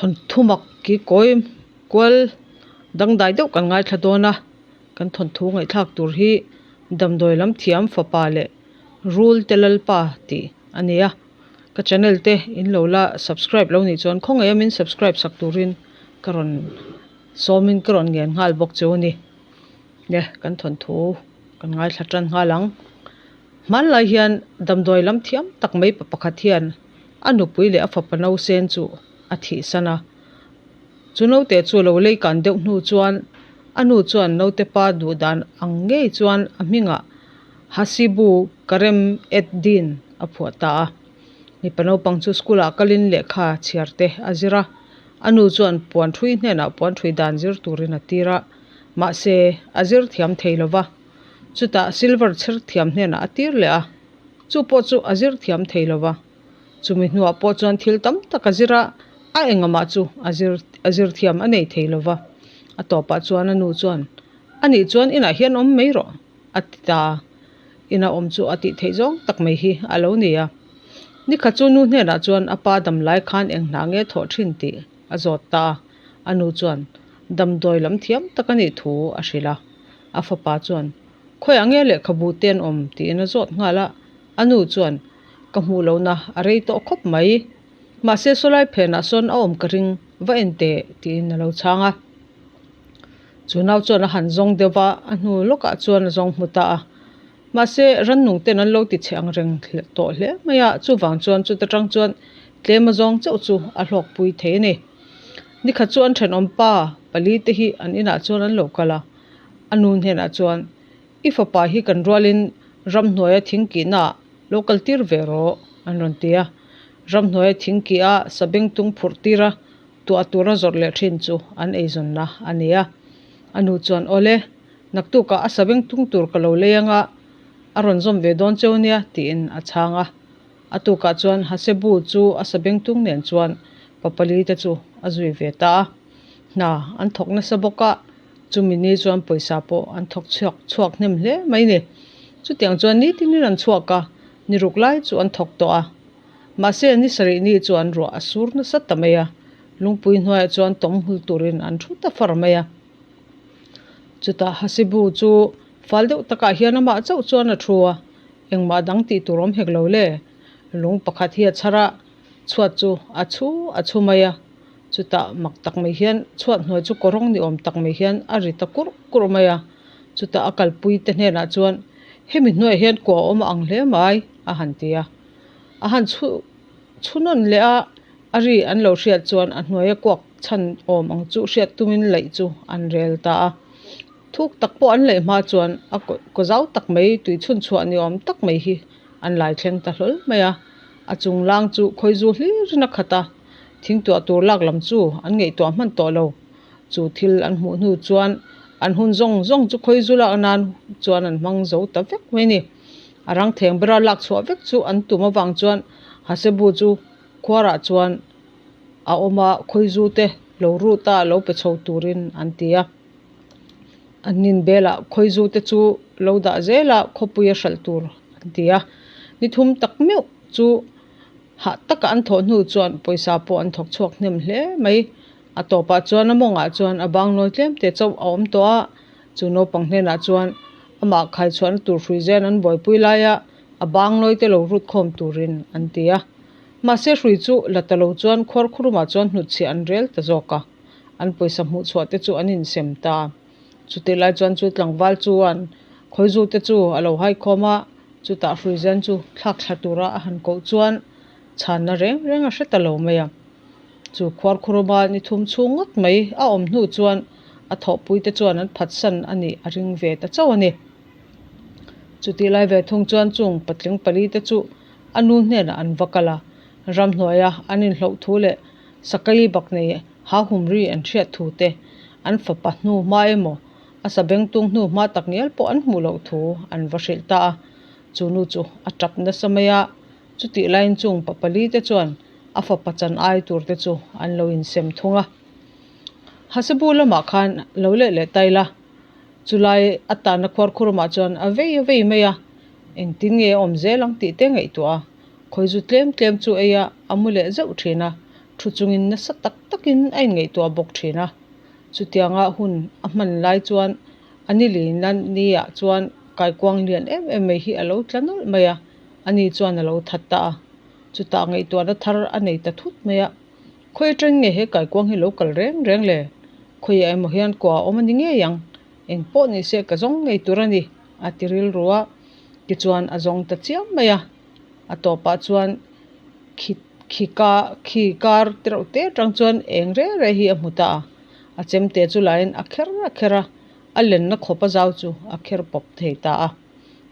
Thawnthu mak ki kawi kual dangdai deuh kan ngaithla dawn a, kan thawnthu ngaihthlak tur hi damdawi lam thiam fapa leh rul te lalpa tih a ni a, ka channel te in lo la subscribe lo nih chuan khawngaih a min subscribe sak turin ka rawn sawmin ka rawn ngen nghal bawk chu a ni. Nge kan thawnthu kan ngaithla tan nghal ang. Hmanlai hian damdawi lam thiam tak mai pa pakhat hian a nupui leh a fapa nausen chu a thihsan a. Chu naute chu lo lei kan deuh hnu chuan a nu chuan naute pa duh dan ang ngei chuan a hmingah Hasibu Karem Et Din a phuah ta a. Mipa naupang chu school ah kalin lehkha chhiar te a zir a. A nu chuan puan thui hnenah puan thui dan zir turin a tir a, mahse a zir thiam thei lo va. Chutah silver chher thiam hnenah a tir leh a, chu pawh chu a zir thiam thei lo va. Chumi hnuah pawh chuan thil tam tak a zir a, a engamah chu a zir a zir thiam a nei thei lo va. A tawpah chuan a nu chuan, A nih chuan inah hian awm mai rawh, a ti ta a. Ina awm chu a tih theih zawng tak mai hi a lo ni a. Nikhat chu nu hnenah chuan a pa dam lai khan eng hna nge thawh thin tih a zawt ta a. A nu chuan damdawi lam thiam tak a nih thu a hrilh a. A fapa chuan, Khawiah nge lehkhabu te an awm? tiin a zawt nghal a. A nu chuan, Ka hmuh lohna a rei tawh khawp mai. Mahse sawlai phenah sawn a awm ka ring, va en teh, tiin a lo chhang a. Chu nau chuan a han zawng deuh va, a hnu lawkah chuan a zawng hmu ta a. Mahse rannung ten an lo ti chhe ang reng tawh hle mai a, chuvang chuan chuta tang chuan tlem a zawng chauh chu a hlawkpui thei a ni. Nikhat chu an thenawm pa pali te hi an inah chuan an lo kal a, a nu hnenah chuan, I fapa hi kan rualin ramhnuaia thing kihnaah lo kal tir ve rawh, an rawn ti a. Ramhnuaia thing kih a sabengtung phurh tir a, tuah tura zawrh leh thin chu an eizawnna a ni a. A nu chuan, Awle, naktukah a sabengtung tur ka lo lei anga a rawn zawm ve dawn cheu nia, tiin a chhang a. A tukah chuan Hasebu chu a sabengtung nen chuan papali te chu a zui ve ta a. Hna an thawk nasa bawk a, chumi ni chuan pawisa pawh an thawk chhuak chhuak hnem hle mai ni. Chutiang chuan nitinin an chhuak a, ni ruk lai chu an thawk tawh a. Mahse ni sarih ni chuan ruah a sur nasa ta mai a, lungpui hnuaiah chuan tawng hul turin an thu ta far mai a. Chutah Hasibu chu fal deuh takah hian amah chauh chuan a thu a, engmah dang tih tur awm hek lo le. Lung pakhat hi a chhar a, chhuat chu a chhu a chhu mai a. Chutah mak tak mai hian chhuat hnuai chu kawrawng ni awm tak mai hian a ri ta kurh kurh mai a. Chutah a kalpui te hnenah chuan, Hemi hnuaiah hian kua awm a ang hle mai, a han ti a. A han chhu chhu nawn leh a, a ri an lo hriat chuan a hnuaia kuak chhan awm ang chu hriat tumin laih chu an rel ta a. Thuk tak pawh an laih hma chuan a kaw zau tak mai tui chhun chhuah ni awm tak mai hi an lai thleng ta hlawl mai a. A chung lang chu khawizu hlirin a khat a, thing tuah tur lak lam chu an ngaihtuah hman tawh lo. Chu thil an hmuh hnu chuan an hun zawng zawng chu khawizu lak nan chuan an hmang zo ta vek mai a ni. A rang theng bera lak chhuah vek chu an tum avang chuan Hasebu chu khuarah chuan a awm a, khawizu te lo rut a lo pe chho turin an ti a. An inbelah khawizu te chu lo dah zel a, khawpui a hralh tur an ti a. Ni thum tak meuh chu hah taka an thawh hnu chuan pawisa pawh an thawk chhuak hnem hle mai. A tawpah chuan a mawngah chuan a bangnawi tlem te chauh a awm tawh a, chu naupang hnenah chuan amah khaichhuahna tur hrui zen an buaipui laia a bangnawi te lo rut khawm turin an ti a. Mahse hrui chu la ta lo chuan khuarkhurumah chuan hnutchhiah an rel ta zawk a, an pawisa hmuhchhuah te chu an insem ta. Chutih lai chuan chu tlangval chuan khawizu te chu a lo haikhawm a, chutah hrui zen chu thlak thla tura a han koh chuan chhanna reng reng a hre ta lo mai a. Chu khuarkhuruma ni thum chhung ngawt mai a awm hnu chuan a thawhpui te chuan an phatsan a nih a ring ve ta chauh a ni. Chutih lai ve thung chuan chung patling pali te chu a nu hnenah an va kal a, ramhnuaia an inhloh thu leh sakei bak nei ha humri an hriat thu te, an fapa hnu hma emaw a sabengtung hnu hma tak ngial pawh an hmuh loh thu an va hrilh ta a. Chu nu chu a tap nasa mai a, chutih laiin chung pa pali te chuan a fapa chan ai tur te chu an lo insem thung a. Hasebu lamah khan lo leh leh ta ila, chulai a tanna khuarkhurumah chuan a vei a vei mai a, engtin nge a awm zel ang tih te ngaihtuah a, khawizu tlem tlem chu ei a, a mu leh zeuh thin a. Thu chungin nasa tak takin a inngaihtuah bawk thin a. Chutianga hun a hman lai chuan a ni lina niah chuan kaikuang lian em em mai hi a lo tla nawlh mai a, ani chuan a lo that ta a. Chutah ngaihtuahna thar a nei ta thut mai a, Khawi atang nge he kaikuang hi lo kal reng reng le? Khawiah emaw hian kua a awm a ni ngei ang, eng pawh ni se ka zawng ngei tur a ni, a ti rilru a. Tichuan a zawng ta chiam mai a, a tawpah chuan khi khi ka khi kar te reuh te atang chuan eng reng reng hi a hmu ta a, a chemte chu lahin a kher a kher a, a lenna khawp a zau chu a kher pawp thei ta a.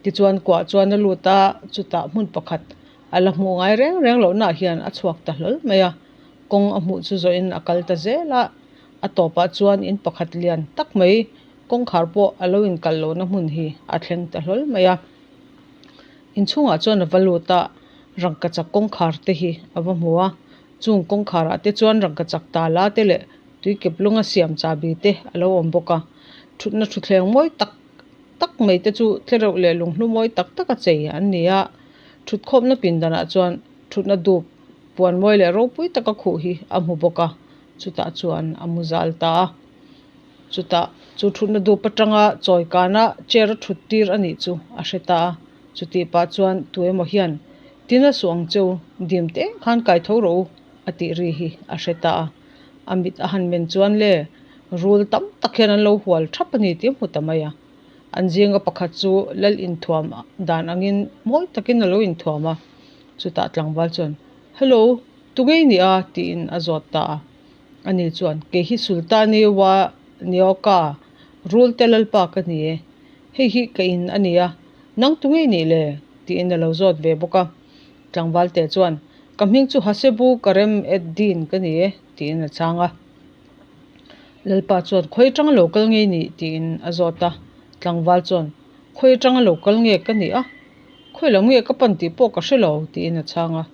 Tichuan kuah chuan a lut a, chutah hmun pakhat a la hmuh ngai reng reng lohnaah hian a chhuak ta hlawl mai a, kawng a hmuh chu zawhin a kal ta zel a, a tawpah chuan in pakhat lian tak mai kawngkhar pawh a lo inkalh lohna hmun hi a thleng ta hlawl mai a. Inchhungah chuan a va lut a, rangkachak kawngkhar te hi a va hmu a, chung kawngkhar ah te chuan rangkachak tala te leh tuikep lunga siam chahbi te a lo awm bawk a, thutna thutthleng mawi tak tak mai te chu tlereuh leh lunghlu mawi tak tak a chei an ni a, thutkhawmna pindanah chuan thutna dup puan mawi leh ropui taka khuh hi a hmu bawk a, chutah chuan a mu zal ta a. Chutah chu thutna dup atanga chawi kana chair a thut tir a nih chu a hre ta a, chutih pah chuan tu emaw hian Tina suh ang cheu, dim te eng khan kai tho rawh u a tih ri hi a hre ta a. A mit a han men chuan le rul tam tak hian an lo hual thap a ni tih a hmu ta mai a. An zinga pakhat chu lal inthuam dan angin mawi takin a lo inthuam a, chutah tlangval chuan Hello, tunge i nih a? tiin a zawt ta a. Ani chuan, Kei hi Sultani Wa Nioka, Rulte Lalpa ka ni e. Hei hi ka in a nia, nang tu ngei nih le? tiin a lo zawt ve bawk a. Tlangvalte chuan, Ka hming chu Hasebu Karem Ed Din ka ni e, tiin a chhang a. Lalpa chuan, Khawi atanga lo kal ngei nih? tiin a zawt a. Tlangval chuan, Khawi atanga lo kal nge ka nih a? Khawi lam nge ka pan tih pawh ka hre lo, tiin a chhang a.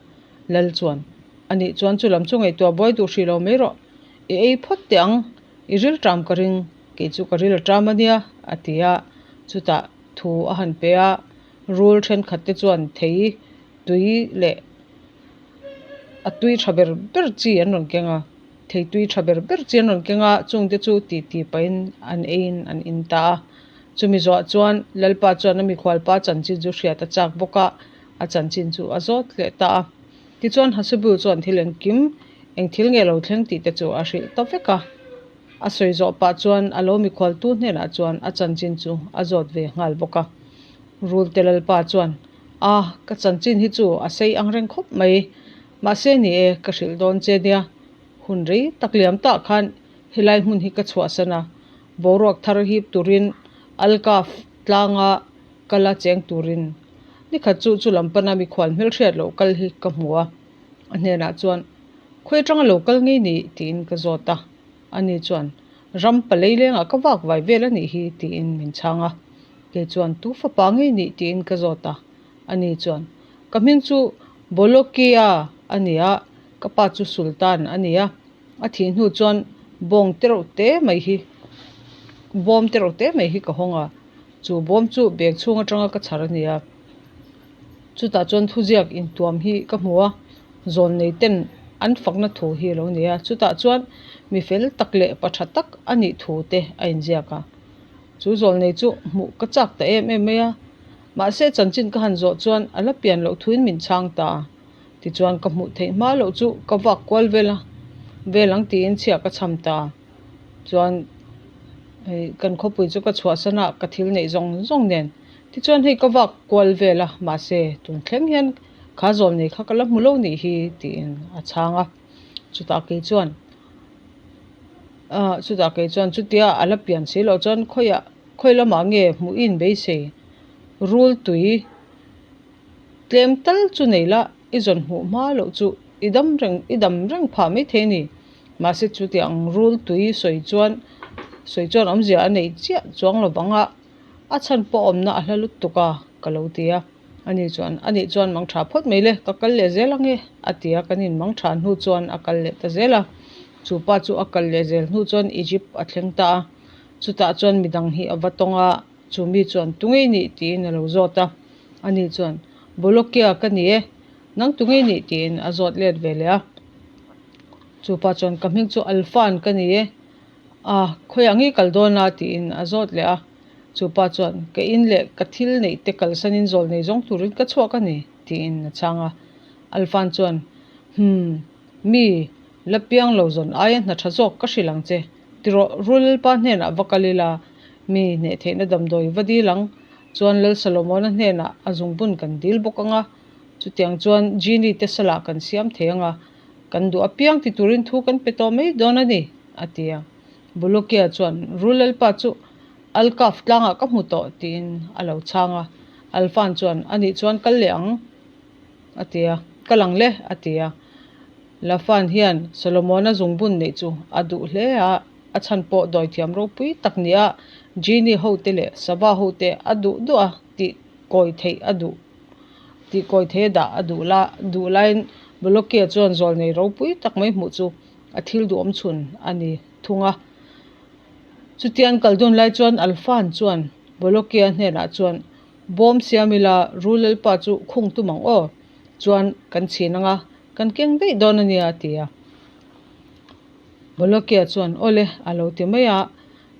Lal chuan, A nih chuan chu lam chu ngaihtuah buai duh hrih lo mai rawh. I ei phawt teh ang, i ril ṭam ka ring, kei chu ka ril a ṭam a nia, a ti a. Chutah thu a han pe a, rul thenkhat te chuan thei tui leh a tui tha ber ber chi an rawn keng a, thei tui tha ber ber chi an rawn keng a, chungte chu titi pahin an eiin an in ta a. Chumi zawhah chuan Lalpa chuan a mikhualpa chanchin chu hriat a chak bawk a, a chanchin chu a zawt leh ta a. Tichuan Hasebu chuan thil engkim, eng thil nge lo thleng tih te chu a hrilh ta vek a. A sawi zawh pah chuan a lo mikhualtu hnenah chuan a chanchin chu a zawt ve nghal bawk a. Rulte Lalpa chuan, A, ka chanchin hi chu a sei ang reng khawp mai. Mahse ni e, ka hrilh dawn che nia. Hun rei tak liam tah khan helai hmun hi ka chhuahsan a, boruak thar hip turin Alkaf tlanga kala cheng turin nikhat chu chu lam pana mikhual hmelhriat loh kal hi ka hmu a, a hnenah chuan Khawi atanga lo kal ngei ni? tiin ka zawt a, ani chuan Ram palei lengah ka vak vai vel a nih hi tiin min chhang a, kei chuan Tu fapa ngei ni? tiin ka zawt a, ani chuan Ka hming chu Bolokia a ni a, ka pa chu Sultan a ni a, a thih hnu chuan bawng te reuh te mai hi bawm te reuh te mai hi ka hawng a. Chu bawm chu bag chhung atanga ka chhar a ni a, chutah chuan thuziak intuam hi ka hmu a, zawn nei ten an fakna thu hi a lo ni a, chutah chuan mi fel tak leh pa tha tak a nih thu te a inziak a, chu zawl nei chu hmuh ka chak ta em em mai a, mahse chanchin ka han zawh chuan a la pian loh thuin min chhang ta a, tichuan ka hmuh theih hma loh chu ka vak kual vel a, vel ang tiin chhia ka chham ta a. Chuan hei kan khawpui chu ka chhuahsan a ka thil neih zawng zawng nen tichuan hei ka vak kual vel a mahse tun thleng hian kha zawl nei kha ka la hmu lo nih hi tiin a chhang a chutah kei chuan ah chutah kei chuan chutia a la pian si loh chuan khawiah khawi lamah nge hmuh i inbeisei rul tui tlem tal chu nei la i zawn hmuh hma loh chu i dam reng i dam reng phah maithei a ni. Mahse chutiang rul tui sawi chuan sawi chuan awmzia a neih chiah chuang lo vang a, a chhan pawh awmna a hla lutuk a ka lo ti a. Ani chuan ani chuan mang tha phawt mai le ka kal leh zel ang e a ti a, kan in mang tha hnu chuan a kal leh ta zel a. Chu pa chu a kal leh zel hnu chuan Egypt a thleng ta a, chutah chuan midang hi a va tawng a. Chu mi chuan, Tungei nih? tiin a lo zawt a. Ani chuan, Bolokia ka ni e, nang tungei nih? tiin a zawt let ve leh a. Chu pa chuan, Ka hming chu Alfan ka ni e. A, khawiah nge kal dawn a? tiin a zawt leh a. Chu pa chuan, Ka in leh ka thil neih te kalsanin zawl nei zawng turin ka chhuak a ni, tiin a chhang a. Alfan chuan, Hum, mi la piang lo zawn aia hna tha zawk ka hrilh ang che. Tirawh, Rul Lalpa hnenah va kal ila, mi hneh theihna damdawi va dil ang. Chuan Lal Salomona hnenah a zungbun kan dil bawk ang a, chutiang chuan Genie te salah kan siam thei ang a, kan duh apiang ti turin thu kan pe tawh mai dawn a ni, a ti a. Bulukia chuan, Rul Lalpa chu Alkaf tlangah ka hmu tawh, tiin a lo chhang a. Alfan chuan, Anih chuan kal leh ang, a ti a. Kal ang le, a ti a. Lafan hian Solomona zungbun neih chu a duh hle a, a chhan pawh dawithiam ropui tak nia Genie hote leh Sava hote a duh duh a tih kawi theih a duh tih kawi theih a dah a duh la duh laiin Bolokia chuan zawlnei ropui tak mai hmuh chu a thil duhawm chhun a ni thung a. Chutiang kal dun lai chuan Alfan chuan Bolokia hnenah chuan Bawm siam ila Rul Lalpa chu khung tum ang aw chuan kan chhin ang a, kan keng daih dawn a nia a ti a. Bolokia chuan, Awle, a lo ti mai a.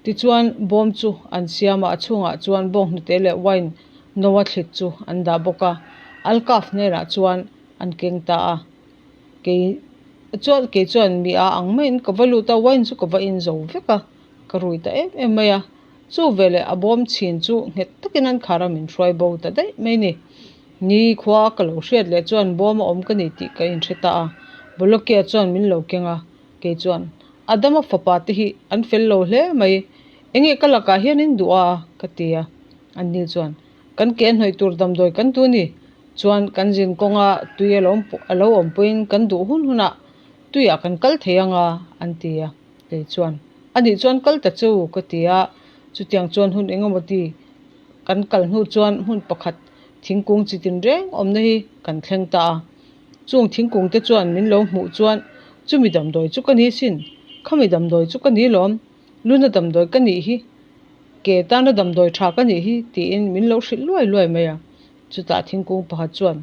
Tichuan, bawm chu an siam a, a chhungah chuan bawnghnute leh wine no a thlit chu an dah bawk a. Alkaf hnenah chuan an keng ta a. Kei chuan kei chuan mi a ang maiin ka va lut a, wine chu ka va in zo vek a, ka rui ta em em mai a. Chu veleh a bawm chhin chu nghet takin an khar a, min hruai bo ta daih mai ni. Ni khua ka lo hriat leh chuan bawm a awm ka ni tih ka inhre ta a, Bolokia chuan min lo keng a, kei chuan, Adama fapa te hi an fel lo hle mai, enge ka lakah hian in duh a? ka ti a, anni chuan, Kan ke hnawih tur damdawi kan duh ni, chuan kan zin kawnga tui a lo a lo awm pawhin kan duh hun hunah tuiah kan kal thei ang a, an ti a, kei chuan, Anih chuan kal ta chu ka ti a, chutiang chuan hun engemaw ti Kan kal hnu chuan hmun pakhat thingkung chi tinreng awmna hi kan thleng ta a. Chung thingkung te chuan min lo hmuh chuan chumi damdawi chu ka ni sin, khami damdawi chu ka ni lawm, luna damdawi ka nih hi, ke tana damdawi tha ka nih hi tiin min lo hrilh luai luai mai a. Chutah thingkung pakhat chuan.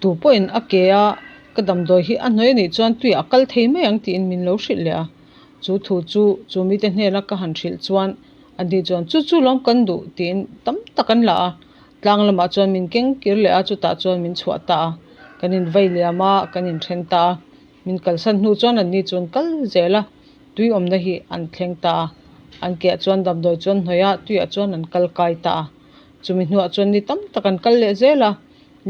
Tu pawhin a ke a, ka damdawi hi a hnawih a nih chuan tuiah a kal thei mai ang tiin min lo hrilh leh a. Chu thu chu chu mite hnena ka han hrilh chuan a ni chuan chu chu lawm kan duh tiin tam tak an la a. Tlang lamah chuan min keng kir leh a, chutah chuan min chhuah ta a. Kan invai liam a, kan inthen ta a. Min kalsan hnu chuan an ni chu an kal zel a, tui awmna hi an thleng ta a. An keah chuan damdawi chu an hnawih a, tuiah chuan an kal kai ta a. Chumi hnuah chuan ni tam tak an kal leh zel a,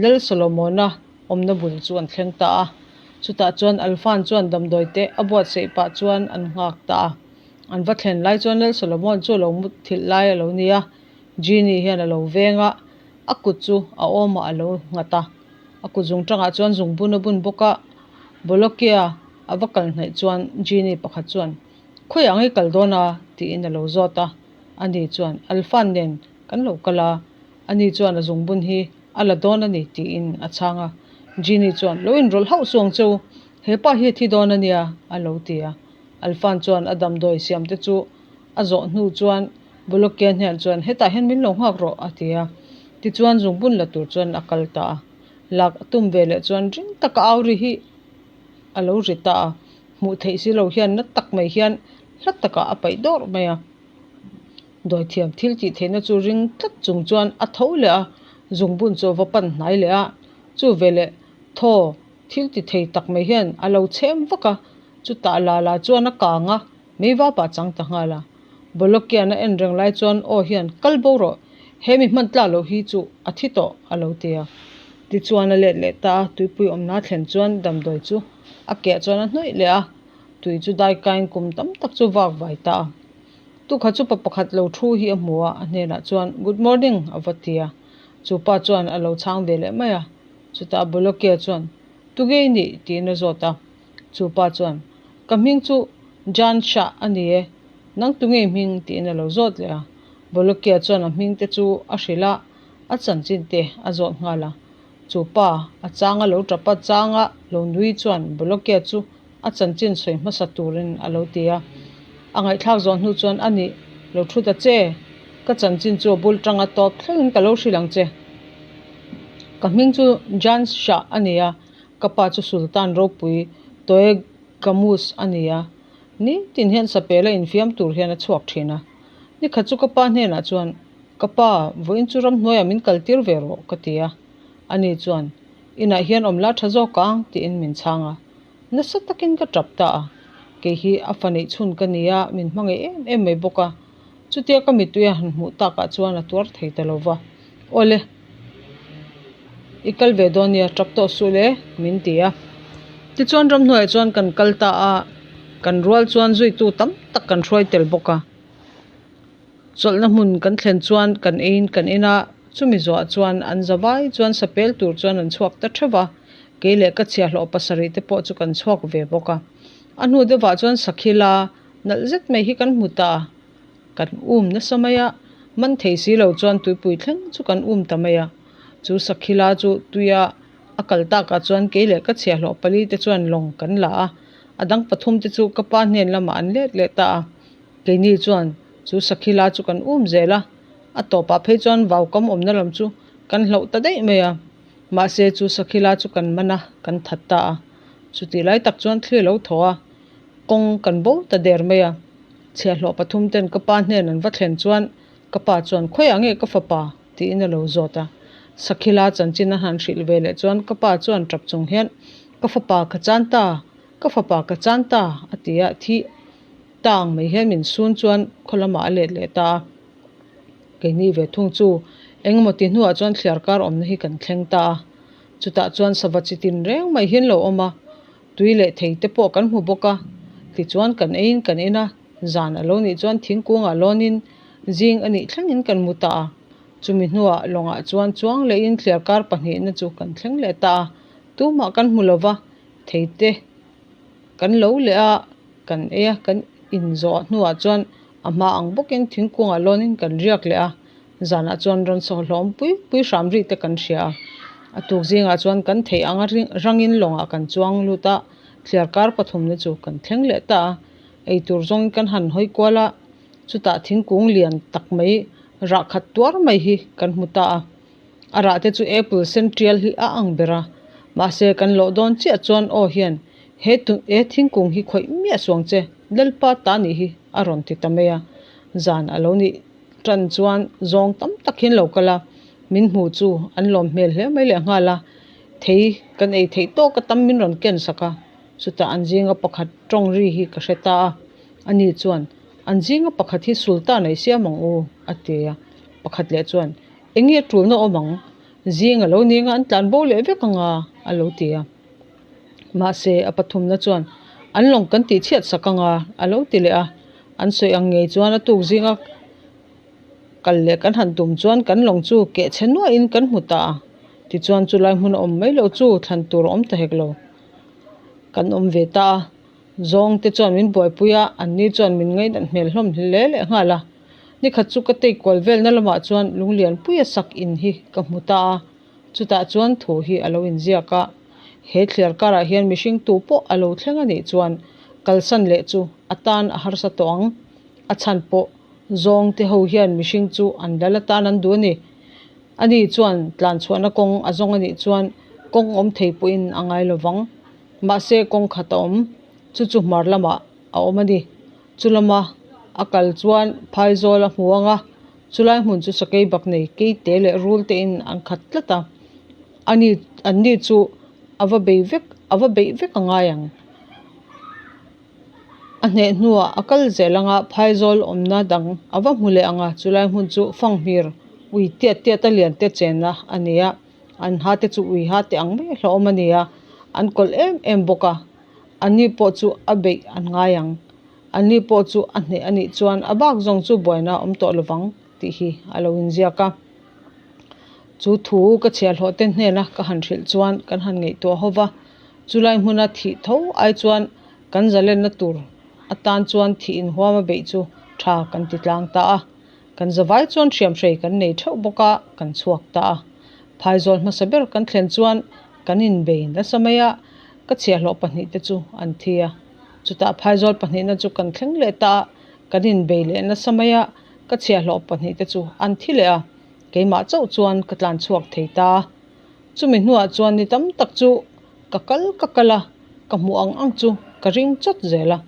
Lal Solomona awmna bul chu an thleng ta a. Chutah chuan Alfan chuan damdawi te a buatsaih pah chuan an nghak ta a. An va thlen lai chuan Lal Solomon chu a lo mut thilh lai a lo ni a, Genie hian a lo veng a, a kut chu a awmah a lo nghat a. A kut zung tangah chuan zungbun a bun bawk a. Bolokia a va kal hnaih chuan Genie pakhat chuan, Khawiah nge kal dawn a? tiin a lo zawt a. Ani chuan, Alfan nen kan lo kal a, ani chuan a zungbun hi a la dawn a ni tiin a chhang a. Genie chuan, Lo inrawlh hauh suang che u, he pa hi a thi dawn a nia, a lo ti a. Alfan chuan a damdawi siam te chu a zawh hnu chuan Bolokia hnen chuan, Hetah hian min lo nghak rawh, a ti a. Tichuan zungbun la tur chuan a kal ta a. Lak a tum ve leh chuan ring taka au ri hi a lo ri ta a. Hmuh theih si lo hian na tak mai hian hla takah a paih dawrh mai a. Dawithiam thil tih theihna chu ring tlat chung chuan a tho leh a, zungbun chu a va pan hnai leh a. Chu veleh thaw thil ti thei tak mai hian a lo chhem vak a, chutah la la chuan a kang a, mei vapah a chang ta nghal a. Bolokian a en reng lai chuan aw hian kal bo rawh, he mi hman tlak loh hi chu a thi tawh a lo ti a. Tichuan a let leh ta a, tuipui awmna thlen chuan damdawi chu a keh chuan a hnawih leh a, tui chu daikaiin kum tam tak chu vak vai ta a. Tukha chu pa pakhat lo thu hi a hmu a, a hnenah chuan, Good morning, a va ti a. Chu pa chuan a lo chhang ve leh mai a. Chutah Bolokia chuan, Tunge i nih? tiin a zawt a. Chu pa chuan, Ka hming chu Jan Shah a ni e. Nang tunge i hming? tiin a lo zawt leh a. Bolokia chuan a hming te chu a hrilh a, a chanchin te a zawt nghal a. Chu pa, a changa lo tap a, changa lo nui chuan Bolokia chu a chanchin sawi hmasa turin a lo ti a. A ngaihthlak zawh hnu chuan a nih lo thu ta che, ka chanchin chu a bul tanga tawp thlengin ka lo hrilh ang che. Ka hming chu Jan Shah a ni a, Ka pa chu Sultan ropui Toegamus a ni a, nitin hian sapela infiam tur hian a chhuak thin a. Nikhat chu ka pa hnenah chuan, Ka pa, vawiin chu ramhnuaiah min kaltir ve rawh, ka ti a. Ani chuan, Inah hian awm la tha zawk ang, tiin min chhang a. Nasa takin ka tap ta a. Kei hi a fa neih chhun ka ni a, min hmangaih em em mai bawk a. Chutia ka mittui a han hmuh takah chuan a tuar thei ta lo va. Awle, i kal ve dawn nia, tap tawh suh le, min ti a. Tichuan ramhnuaiah chuan kan kal ta a, kan rual chuan zuitu tam tak kan hruai tel bawk a. Chawlhna hmun kan thlen chuan kan eiin kan in a, chumi zawhah chuan an zavai chuan sapel tur chuan an chhuak ta theuh va, kei leh ka chhiahhlawh pasarih te pawh chu kan chhuak ve bawk a. A hnu deuhah chuan Sakhila nalh zet mai hi kan hmu ta a, kan um nasa mai a, man thei si lo chuan tuipui thleng chu kan um ta mai a. Chu Sakhila chu tuia a kal takah chuan kei leh ka chhiahhlawh pali te chuan lawng kan la a, a dang pathum te chu ka pa hnen lamah an let leh ta a. Keini chuan chu Sakhila chu kan um zel a, a tawpah phei chuan vaukam awmna lam chu kan hloh ta daih mai a. Mahse chu Sakhila chu kan man a, kan that ta a. Chutih lai tak chuan thli a lo thaw a, kawng kan bo ta der mai a. Chhiahhlawh pathum ten ka pa hnen an va thlen chuan ka pa chuan khawiah nge ka fapa? tiin a lo zawt a. Sakhila chanchin a han hrilh ve leh chuan ka pa chuan tap chung hian ka fapa ka chan ta, ka fapa ka chan ta a ti a, thi Ta ang mai hian min sun chuan khaw lamah a let leh ta a, keini ve thung chu engemaw ti hnuah chuan thliar kar awmna hi kan thleng ta a, chutah chuan sava chi tin reng mai hian lo awm a, tui leh thei te pawh kan hmu bawk a, tichuan kan eiin kan in a, zan a lo nih chuan thingkungah lawnin zing a nih thlengin kan mu ta a, chumi hnuah lawngah chuan chuang lehin thliar kar pahnihna chu kan thleng leh ta a, tumah kan hmu lova, thei te kan lo leh a. Kan ei a, kan inzawh hnuah chuan a hma ang bawkin thingkungah lawnin kan riak leh a, zanah chuan rawn saw hlawm pui pui hram ri te kan hria a. A tuk zingah chuan kan theih anga rangin lawngah kan chuang lut a, thliar kar pathumna chu kan thleng leh ta a, eitur zawngin kan han hawi kual a, chutah thingkung lian tak mai rah khat tuar mai hi kan hmu ta a. A rah te chu apple sen tial hi a ang ber a, mahse kan lawh dawn chiah chuan aw hian he he thingkung hi khawih miah suang che, Lalpa ta nih hi a rawn ti ta mai a. Zan a lo nih tan chuan zawng tam tak hian lo kal a, min hmu chu an lawm hmel hle mai leh nghal a, thei kan ei theih tawk a tam min rawn ken sak a, chutah an zinga pakhat tawng ri hi ka hre ta a, ani chuan an zinga pakhat hi Sultan a i siam ang u a ti a, pakhat leh chuan Eng nge tulna awm ang? Zing a lo ning a, an tlan bo leh vek ang a, a lo ti a. Mahse, a pathumna chuan, An lawng kan tih chhiat sak ang a, a lo ti leh a. An sawi ang ngei chuan a tuk zinga kal leh kan han tum chuan kan lawng chu keh chhe nuahin kan hmu ta a. Tichuan chulai hmun a awm mai loh chu thlan tur a awm ta hek lo. Kan awm ve ta a. Zawng te chuan min buaipui a, anni chuan min ngainat hmel hlawm hle leh nghal a. Nikhat chu ka tei kual velna lamah chuan Lunglianpuia sak in hi ka hmu ta a, chutah chuan thu hi a lo inziak a. He thliar karah hian mihring tu pawh a lo thleng a nih chuan kalsan leh chu a tan a harsa tawh ang. A chhan pawh zawng te ho hian mihring chu an lal atan an duh a ni. Ani chuan tlanchhuahna kawng a zawng a nih chuan kawng awm thei pawhin a ngai lo vang. Mahse kawng khat a awm, chu chu hmar lamah a awm a ni. Chu lama a kal chuan phaizawl a hmu ang a, chulai hmun chu sakei bak nei keite leh rul te in an khat tlat a, ani an ni chu a va bei vek a va beih vek a ngai ang. A hneh hnuah a kal zel ang a, phaizawl awmna dang a va hmu leh ang a, chulai hmun chu fanghmir ui tiat tiat a lian te chenna a ni a, an ha te chu ui ha te ang mai a hlauhawm a ni a, an kawlh em em bawk a. Ani pawh chu a beih an ngai ang. Ani pawh chu a hneh a nih chuan a bak zawng chu buaina a awm tawh lovang tih hi a lo inziak a. Chu thu ka chhiahhlawh te hnena ka han hrilh chuan kan han ngaihtuah ho va, chulai hmuna thih tho ai chuan kan zalenna tur atan chuan thih inhuam a beih chu tha kan ti tlang ta a. Kan zavai chuan hriamhrei kan nei theuh bawk a, kan chhuak ta a. Phaizawl hmasa ber kan thlen chuan kan inbei nasa mai a, ka chhiahhlawh pahnihte chu an thi a. Chutah phaizawl pahnihna chu kan thleng leh ta a, kan inbei leh nasa mai a, ka chhiahhlawh pahnihte chu an thi leh a, keimah chauh chuan ka tlan chhuak thei ta a. Chumi hnuah chuan ni tam tak chu. Ka kal ka kal a, ka hmuh ang ang chu ka ring chawt zel a.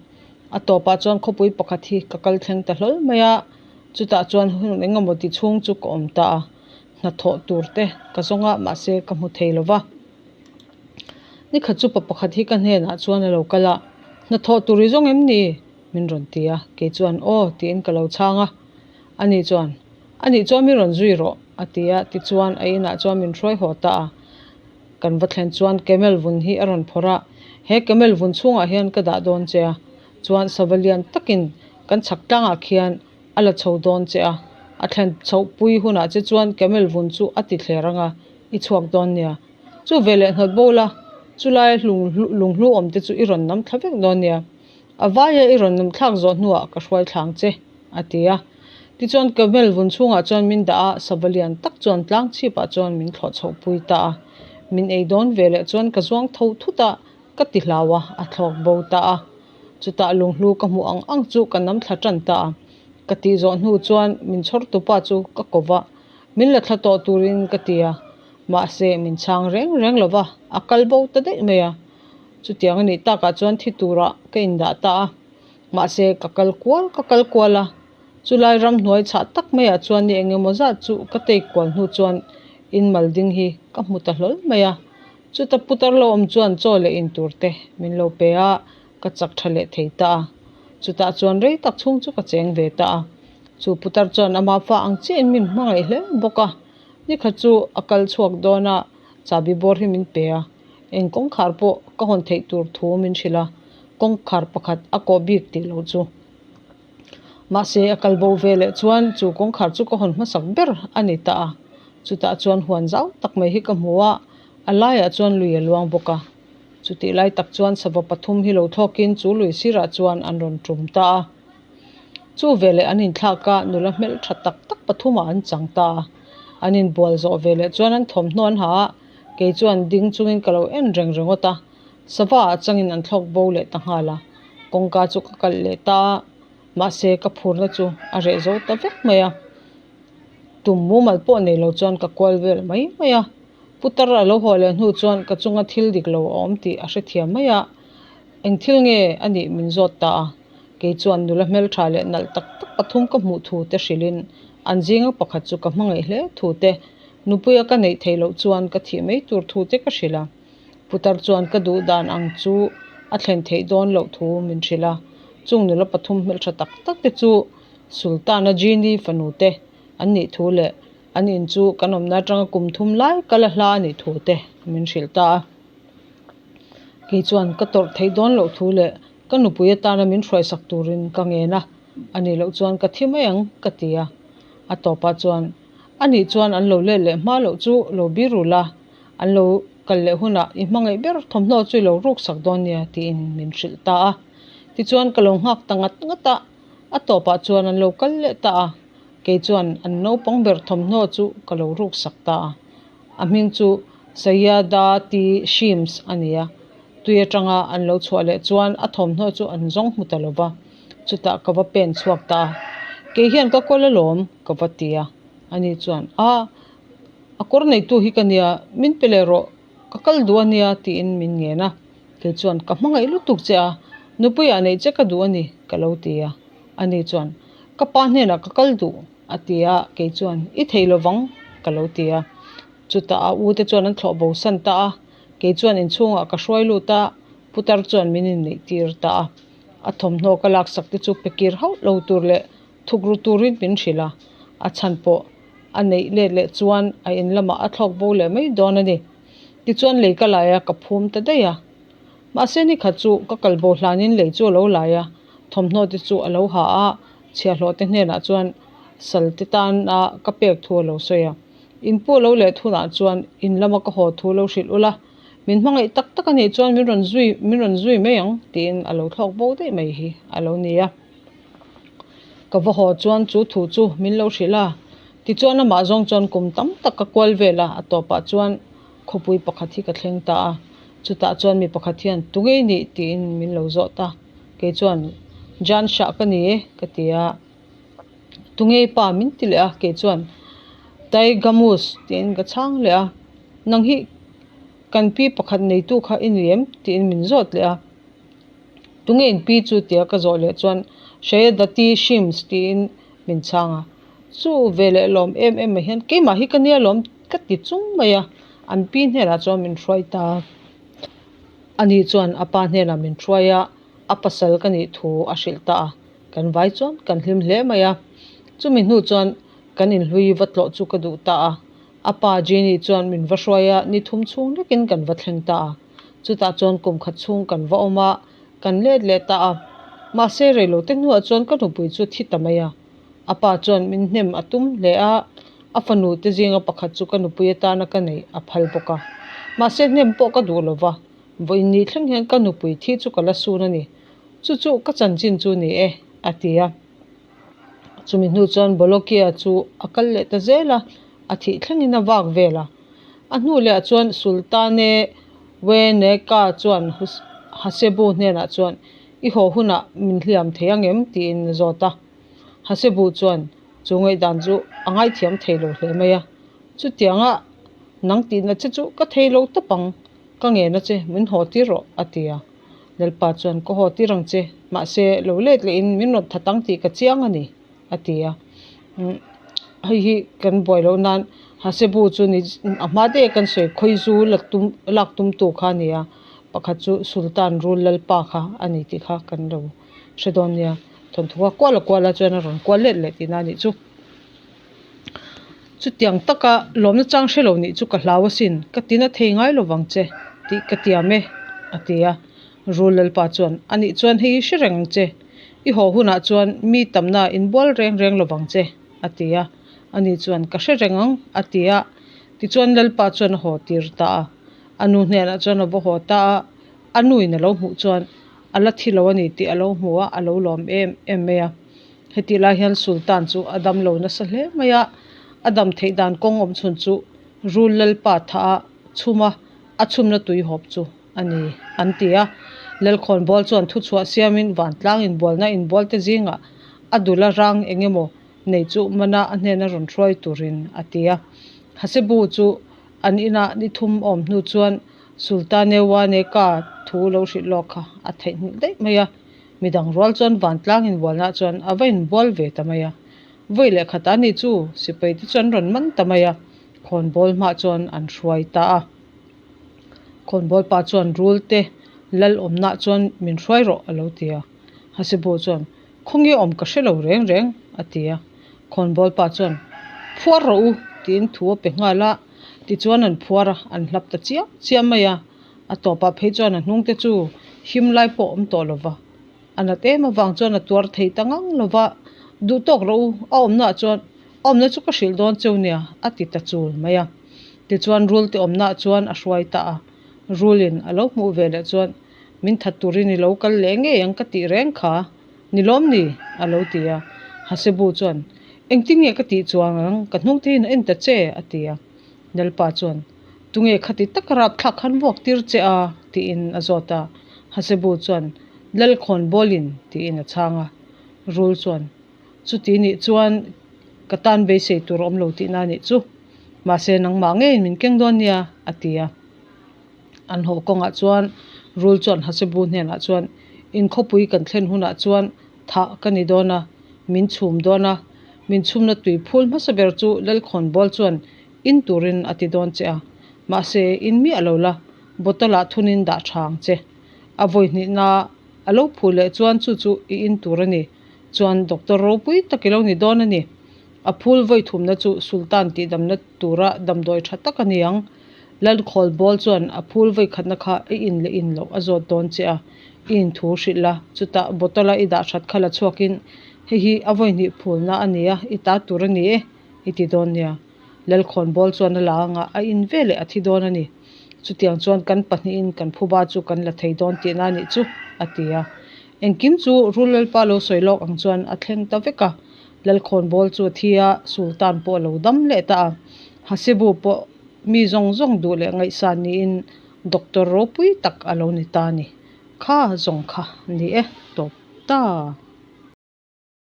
A tawpah chuan khawpui pakhat hi ka kal thleng ta hlawl mai a, chutah chuan hun engemaw ti chhung chu ka awm ta a. Hnathawh tur te ka zawng a, mahse ka hmu thei lo va. Nikhat chu pa pakhat hi ka hnenah chuan a lo kal a, Hnathawh tur i zawng em ni? min rawn ti a, kei chuan Aw tiin ka lo chhang a. Ani chuan, Anih chuan min rawn zui rawh a ti a, tichuan a inah chuan min hruai haw ta a. Kan va thlen chuan camel vun hi a rawn phawrh a, He camel vun chhungah hian ka dah dawn che a, chuan sava lian takin kan chhak tlangah khian a la chho dawn che a, a thlen chhoh pui hunah che chuan camel vun chu a ti thler ang a, i chhuak dawn nia. Chu veleh hnawt bo la, chulai lunghlu awm te chu i rawn nam thla vek dawn nia. A vaia i rawn nam thlak zawh hnuah ka hruai thlang che, a ti a. Tichuan camel vun chhungah chuan min dah a, sava lian tak chuan tlang chhipah chuan min thlawh chhoh pui ta a. Min ei dawn veleh chuan ka zuang tho thut a, ka ti hlau a, a thlawk bo ta a. Chutah lunghlu ka hmuh ang ang chu ka nam thla tan ta a. Ka tih zawh hnu chuan min chhawr tupa chu ka ko va, min la thla tawh turin ka ti a. Mahse min chhang reng reng lo va, a kal bo ta daih mai a. Chutiang a nih takah chuan thi turah ka indah ta a, mahse ka kal kual ka kal kual a, chulai ramhnuai chhah tak maiah chuan ni eng emaw zat chu ka tei kual hnu chuan in mal ding hi ka hmu ta hlawl mai a, chuta putar lo awm chuan chaw leh in tur te min lo pe a, ka chak tha leh thei ta a, chutah chuan rei tak chhung chu ka cheng ve ta a, chu putar chuan ama fa ang chiahin min hmangaih hle bawk a, nikhat chu a kal chhuak dawn a, chahbi bawr hi min pe a. Eng kawngkhar pawh ka hawn theih tur thu min hrilh a, kawngkhar pakhat a kawh bik tih loh chu. Mahse a kal bo ve leh chuan chu kawngkhar chu ka hawn hmasak ber a ni ta a, chutah chuan huan zau tak mai hi ka hmu a, a laiah chuan lui a luang bawk a. Chutih lai tak chuan sava pathum hi lo thlawkin chu lui sirah chuan an rawn tum ta a. Chu veleh an inthlak a, nula hmeltha tak tak pathumah an chang ta a. An inbual zawh veleh chuan an thawmhnaw an ha a, Kei chuan ding chungin ka lo en reng ringawt a, sava ah changin an thlawk bo leh ta nghal a, kawngka chu ka kalh leh ta a, mahse ka phurna chu a reh zo ta vek mai a, tum mumal pawh nei lo chuan ka kual vel mai mai a, putar a lo haw leh hnu chuan ka chunga thil dik lo a awm tih a hrethiam mai a, eng thil nge a nih min zawt ta a, kei chuan nula hmeltha leh nalh tak tak pathum ka hmuh thu te hrilhin an zinga pakhat chu ka hmangaih hle thu te Nupuia ka neih theih loh chuan ka thih mai tur thu te ka hrilh a, putar chuan ka duh dan ang chu a thlen theih dawn loh thu min hrilh a, chung nula pathum hmeltha tak tak te chu Sultana Genie fanu te an nih thu leh an in chu kan awmna atanga kum thum lai kal a hla a nih thu te min hrilh ta a. Kei chuan ka tawrh theih dawn loh thu leh ka nupui atana min hruaisak turin ka ngen a, a nih loh chuan ka thi mai ang ka ti a, a tawpah chuan Anih chuan an lo let leh hma loh chu lo bir ru la, an lo kal leh hunah i hmangaih ber thawmhnaw chu i lo ruk sak dawn nia tiin min hrilh ta a. Tichuan ka lo nghak ta ngat ngat a, a tawpah chuan an lo kal leh ta a, kei chuan an naupang ber thawmhnaw chu ka lo ruk sak ta a. A hming chu Sayada T. Shims a ni a, tui atanga an lo chhuah leh chuan a thawmhnaw chu an zawng hmu ta lo va. Chutah ka va pen chhuak ta a, Kei hian ka kawl alawm, ka va ti a. Ani chuan, A, a kawr neitu hi ka nia, min pe leh rawh, ka kal duh a nia, tiin min ngen a. Kei chuan, Ka hmangaih lutuk che a, nupuiah neih che ka duh a ni, ka lo ti a. Ani chuan, Ka pa hnenah ka kal duh, a ti a. Kei chuan, I thei lovang, ka lo ti a. Chutah a u te chuan an thlawh bo san ta a, kei chuan inchhungah ka hruai lut a, putar chuan min inneih tir ta a. A thawmhnaw ka laksak te chu pe kir hauh lo tur leh thuk ru turin min hrilh a, a chhan pawh a neih let leh chuan a in lamah a thlawk bo leh mai dawn a ni. Tichuan lei ka lai a, ka phum ta daih a. Mahse nikhat chu ka kal bo hlanin lei chu a lo lai a, thawmhnaw te chu a lo ha a, chhiahhlawh te hnenah chuan sal te tana ka pek thu a lo sawi a. In pu a lo let hunah chuan in lama ka haw thu lo hrilh ula, Min hmangaih tak tak a nih chuan min rawn zui min rawn zui mai ang tiin a lo thlawk bo daih mai hi a lo ni a. Ka va haw chuan chu thu chu min lo hrilh a, tichuan amah zawng chuan kum tam tak ka kual vel a, a tawpah chuan khawpui pakhat hi ka thleng ta a, chutah chuan mi pakhat hian tunge i nih tiin min lo zawt a, kei chuan Jan Shah ka ni e ka ti a, tunge i pa min ti leh a, kei chuan Taigamus tiin ka chhang leh a, nang hi. Kan pi pakhat neitu kha i ni em? tiin min zawt leh a. Tunge in pi chu tia ka zawh leh chuan Shayadati Shims tiin min chhang a. Chu veleh lawm em em mai hian keimah hi ka nia lawm ka ti chung mai a, an pi hnenah chuan min hruai ta a. Ani chuan a pa hnenah min hruai a, a pasal ka nih thu a hrilh ta a, kan vai chuan kan hlim hle mai a. Chumi hnu chuan kan inhlui va tlawh chu ka duh ta a, a pa Jenny chuan min va hruai a, ni thum chhung lekin kan va thleng ta a. Chutah chuan kum khat chhung kan va awm a, kan let leh ta a. Mahse reilote hnuah chuan ka nupui chu thi ta mai a. A pa chuan min hnem a tum hle a, a fanu te zinga pakhat chu ka nupui atana ka neih a phal bawk a. Mahse hnem pawh ka duh lo va, vawiin ni thleng hian ka nupui thi chu ka la sun a ni. Chu chu ka chanchin chu ni e, a ti a. Chumi hnu chuan Bolokia chu a kal leh ta zel a, a thih thlengin a vak vel a. A hnu lehah chuan Sultane Weneka chuan Hasebu hnenah chuan, I haw hunah min hliam thei ang em? tiin a zawt a. Hasebu chuan chu ngaihdan chu a ngaithiam thei lo hle mai a, Chutianga nang tihna che chu ka thei lo tawp ang, ka ngena che, min haw tir rawh, a ti a. Lalpa chuan, Ka haw tir ang che, mahse lo let lehin min rawn that ang tih ka chiang a ni, a ti a. Hei hi kan buai loh nan Hasebu chu ni a hma daih a kan sawi khawizu la tum lak tumtu kha a ni a, pakhat chu Sultan Rul Lalpa kha a ni tih kha kan lo hre dawn nia. Thawnthu kha kual a kual a chuan a rawn kual let leh tihna a nih chu. Chutiang taka lawmna chang hre lo nih chu ka hlau asin, ka tina thei ngai lo vang che tih ka tiam e, a ti a. Rul Lalpa chuan, Anih chuan hei hi hre reng ang che, i haw hunah chuan mi tamna inbual reng reng lo vang che, a ti a. Ani chuan, Ka hre reng ang, a ti a. Tichuan Lalpa chuan a haw tir ta a. A nu hnenah chuan a va haw ta a, a nuin a lo hmuh chuan a la thi lo a ni tih a lo hmu a, a lo lawm em em mai a. Hetih lai hian Sultan chu a dam lo nasa hle mai a, a dam theih dan kawng awm chhun chu Rul Lalpa thah a chhum a, a chhumna tui hawp chu a ni an ti a. Lalkhawnbawl chuan thuchhuah siamin vantlang inbualna inbualte zingah a dul a rang eng emaw nei chu mana a hnena rawn hruai turin a ti a. Hasebu chu an inah ni thum awm hnu chuan Sultane Waneka thu lo hrilh lawk kha a theihnghilh daih mai a. Midang rual chuan vantlang inbualnaah chuan a va inbual ve ta mai a. Vawi leh khat a ni chu sipai te chu an rawn man ta mai a, khawnbawl hmah chuan an hruai ta a. Khawnbawl pa chuan rul te lal awmnaah chuan min hruai rawh a lo ti a. Hasibu chuan, Khawnge awm ka hre lo reng reng a ti a. Khawnbawl pa chuan, Phuar rawh u tiin thu a pe nghal a. Tichuan an phuar a, an hlap ta chiam chiam mai a. A tawpah phei chuan a hnungte chu him lai pawh a awm tawh lo va, a nat em avang chuan a tuar thei ta ngang lo va, Duh tawk rawh u, a awmnaah chuan a awmna chu ka hrilh dawn cheu nia, a ti ta chul mai a. Tichuan rul te awmnaah chuan a hruai ta a, rulin a lo hmuh ve leh chuan, Min that turin i lo kal leh ngei ang ka tih reng kha, ni lawm ni? a lo ti a. Hasebu chuan, Engtin nge ka tih chuang ang, ka hnung te hian a en ta che, a ti a. Lalpa chuan, Tunge khati taka rapthlak khan vuak tir che a? tiin a zawt a. Hasebu chuan, Lalkhawn bawlin, tiin a chhang a. Rul chuan, Chuti nih chuan ka tan beisei tur a awm lo tihna a nih chu. Mahse nangmah ngeiin min keng dawn nia, a ti a. An haw kawngah chuan Rul chuan Hasebu hnenah chuan, Inkhawpui kan thlen hunah chuan thah ka ni dawn a, min chhum dawn a, min chhumna tui phul hmasa ber chu Lalkhawnbawl chuan in turin a ti dawn che a, mahse in miah lo la, bottle ah thunin dah tha ang che. A vawi hnihna a lo phu leh chuan chu chu i in tur a ni, chuan doctor ropui tak i lo ni dawn a ni. A phul vawi thumna chu Sultan tihdamna tura damdawi tha tak a ni ang. Lalkhawl bawl chuan a phul vawi khatna kha i in leh in loh a zawt dawn che a, i in thu hrilh la, chutah bottle a i dah that kha la chhuakin hei hi a vawi hnih phulna a ni a, i ta tur a ni e, i ti dawn nia. Lalkhawn bawl chuan a la anga a in veleh a thi dawn a ni. Chutiang chuan kan pahnihin kan phuba chu kan la thei dawn tihna a nih chu, a ti a. Engkim chu Rul Lalpa lo sawi lawk ang chuan a thleng ta vek a. Lalkhawn bawl chu a thi a, Sultan pawh a lo dam leh ta a. Hasibu pawh mi zawng zawng duh leh ngaihsan niin Doctor ropui tak a lo ni ta a ni. Kha zawng kha ni e, tawp ta.